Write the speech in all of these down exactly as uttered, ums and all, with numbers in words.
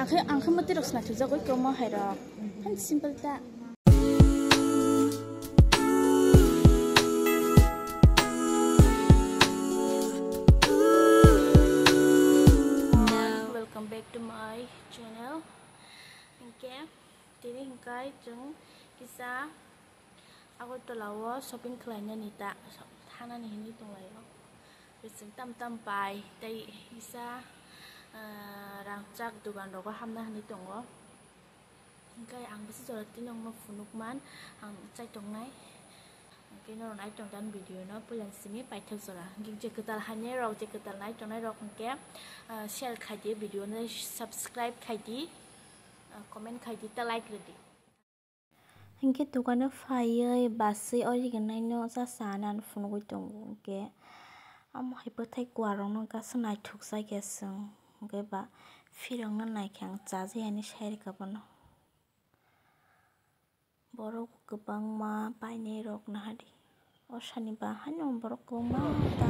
Ang khe, ang khe mwtwi rok swnai thwijagwi kwma hai rok. Simple ta. Welcome back to my channel. Hinkhe tini hinkhai chwng kisa Agartala o shopping khlainani ta thanani hinwi tonglaio. Bising tam tam pai tei kisa, ah, rangchak dogan rogo hamna hinwi tongo. Hinkhe ang bwswk jora tini nokno phunukman ang chai tongnai. Hinkhe norok nai tongdi ani video no puila simi paithak jora. Hinkhe je kwtal hainai rok, je kwtal nai tongnai rok hinkhe, ah, share khaidi, video no subscribe khaidi, ah, comment khaidi, ta like rwdi. Hinkhe dogano phaiwi baswi original no cha chanani phunugwi tongo. Hinkhe amo hai bwthai kuarokno gasa naithokjak ya chwng. Hinkhe ba phirokno naikhe ang chajayani sai rwkha bono. Borok kwbangma painairok nahadi. O sani ba haino borok kwbangma ta.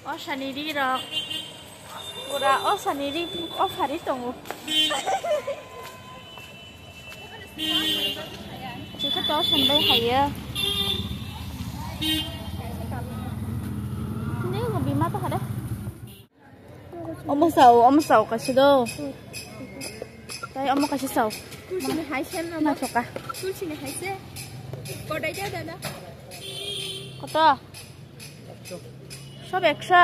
O sani ri rok. Pura o sani ri o phari tongo. Chikha to o sani bai haiya. Ni bo bima to hade. Omo sao, omo sao kaisa do. Tai omo kaisa sao. Tulsini hai sen na. Na choka. Tulsini hai se. Kodai da da da. Koto? Sob ekso?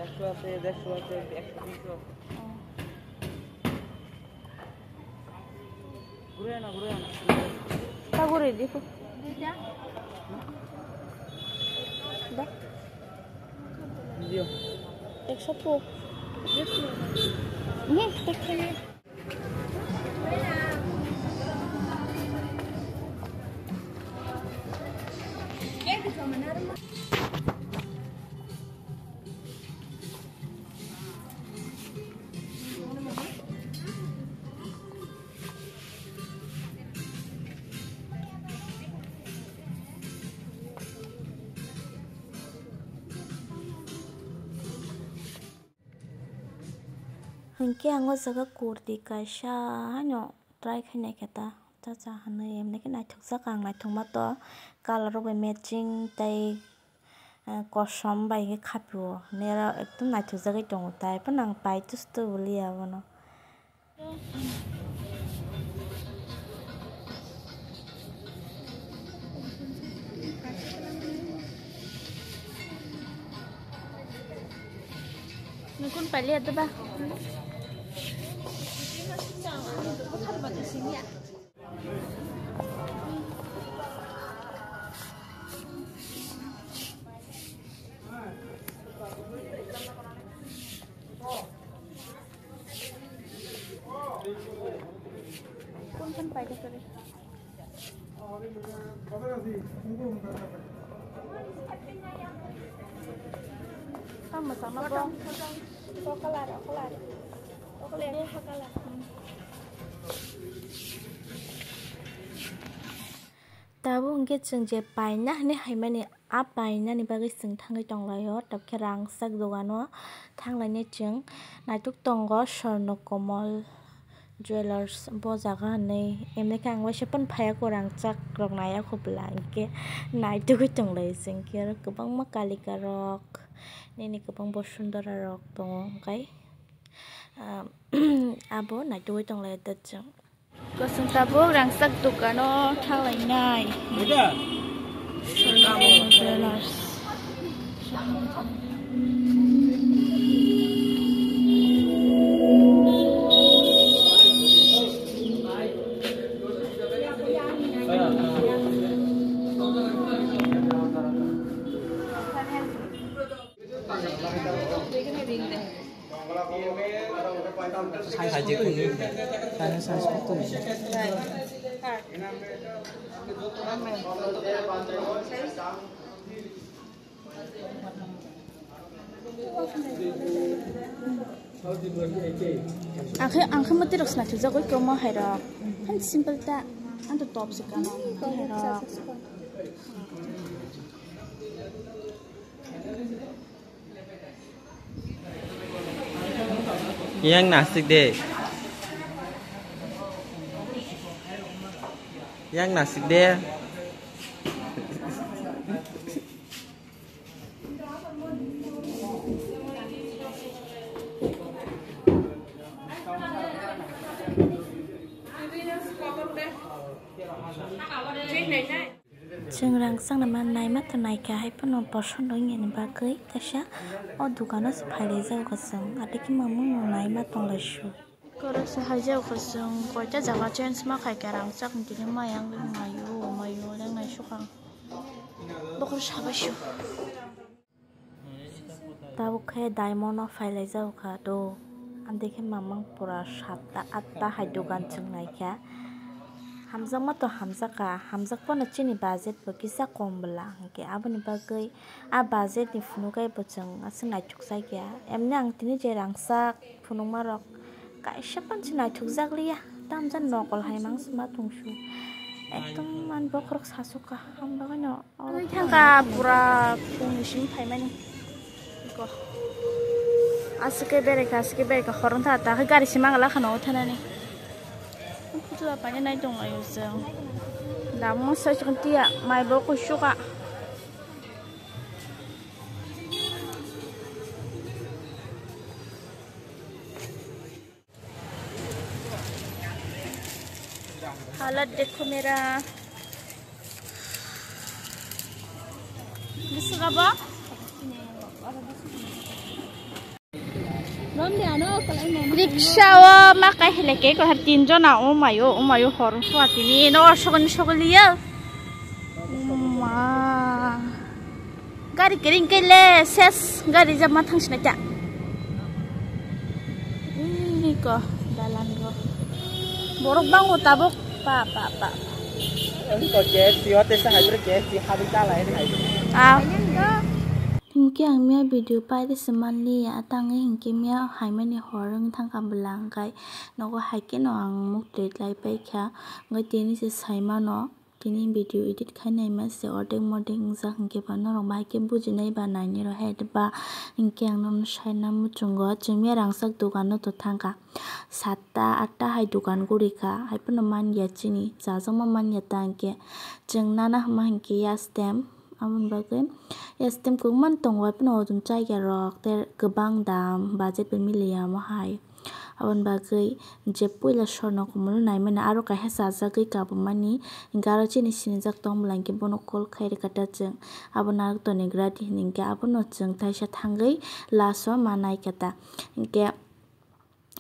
Ekso ase, derso ase, ekso, duiso. ঘুরে আনা, ঘুরে আনা। তা ঘুরে দেখো। দুইটা? দা। দিও। একশো পো। হুম, দেখো। Hinkhe ang o jaga kurti kaisa haino try khai naikha ta, cha cha hinwi, emni khe naithokjak ang, naithokma to colour rok bai matching tei, eh, kosom bai khe khapio, hinwi oro ekdom naithokjagwi tongo, tai phano ang pai tusto wliya abono. Nukun palia to ba. Kunphan paida kare. Tamo sama po. O kalar, o kalar. O kalar, ha kalar. Tabuk hwnkhe chwng je paina hinwi haimani, a painani bagwi chwng thangwi tonglaio, tabukhe rangchak dogano thanglainai chwng. Naithok tongo Swarna Kamal Jewellers bo jaga hinwi, emni khe ang waisa phano phaiya kho, rangchak rok naiya kho bwla, hinkhe naithogwi tonglaio chwng, hinkhe oro kwbangma kalika rok nini kwbang bosundora rok tongo, hinkhe, ah, abo naithogwi tonglaio da chwng. Kosong tabuk rangchak dogano thanglainai. Jewellers. Ang khe, ang khe mwtwi rok swnam thwijagwi kwma hai rok. Han simple ta. Ang to top se kano. Hai rok. Yang nasik de. Yang nasik de. Chwng rang chakna man naima to naikha, hai phano poson rwngya ni bagwi kaisa o dukano se phailaijak o chwng, atwi khe mamung no naima tonglaisio. Koroksa haijak kha chwng koita jaga change ma khaikha rangchak tini maya wngwi maio maio le naisukha bokhor sabaisio. Tabuk khe diamond no phailaijak kha do, amtwi khe mamang pura satta atta hai dogan chwng naikha. Hamjakma to hamjakha, hamjakphano chini budget bo kisa kom bwla, hinkhe aboni bagwi a budget ni phunukhe bo chwng aswk naithok chakya. Emni ang tini je rangchak phunukma rok kaisa phano se naithokjak liya, tamjani nokol hai mangsi ma tongsu. Ekdom ani bokhorok sasukha, ang bagwino oro thangkha pura phungni simi phaimani. Iko. Aswk khe berekha, aswk khe berekha, hor wngkha, ta khe gari se mangala khana o thanani. Phutu apaini nai tonglaio chwng. Damo sai chwng tiya, mai bo kusuka. हालत देखो मेरा। Bisingabo? Riksha o ma kai hele ke ko har tin jona o mayo, o mayo hor so atini no sogoni sogoliya. Ma. Gari kering kele ses gari jama thang sina ta. Ini ko dalan ro. Borok bango tabuk pa pa pa. Ini ko K F C hotel sa hybrid K F C habis ta lai ini hybrid. Ah. Hinkhe ang miya video paide se manliya, tangwi hinkhe miya haimani hor wng thangkha bwla, hwnkhe nogo haikhe no ang muk twi lai paikha, hwnkhe tini se saimano. Tini video edit khainai ma se ordek mordek wngjak, hinkhe ba norok bahai khe bujinai ba nainai rw hai ba, hinkhe ang nono saina muchungo chwngya rangchak dogano to thangkha satta atta hai dogan gurikha, hai phano manya chini chajakma manya ta hinkhe chwng nana hwnma hinkhe yastem. Aboni bagwi yastem kwbangma tongo, hai phano ojom chaya rok tei kwbang dam budget bai miliya omo hai. Aboni bagwi je puila sorno komolo naimani aro kaisa chajagwi kabumani, hwnkhe aro chini sinijak tong bwla hinkhe bono call khai rwkha ta chwng. Abono narwk tonigra di hwnwi hinkhe abono chwng thaisa thangwi last o ma naikha ta. Hinkhe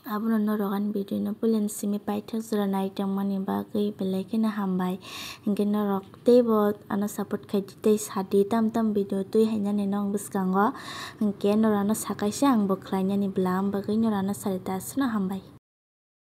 abono norok ani video no puilani simi paithak jora nai tongmani bagwi belai kheno hambai. Hinkhe norok teibo ano support khaidi tei sadi tam tam video twi hainani nong bwskango. Hinkhe norok ano sakaisa ang bo khlainani bwla, am bagwi norok ano sari ta aswkno hambai.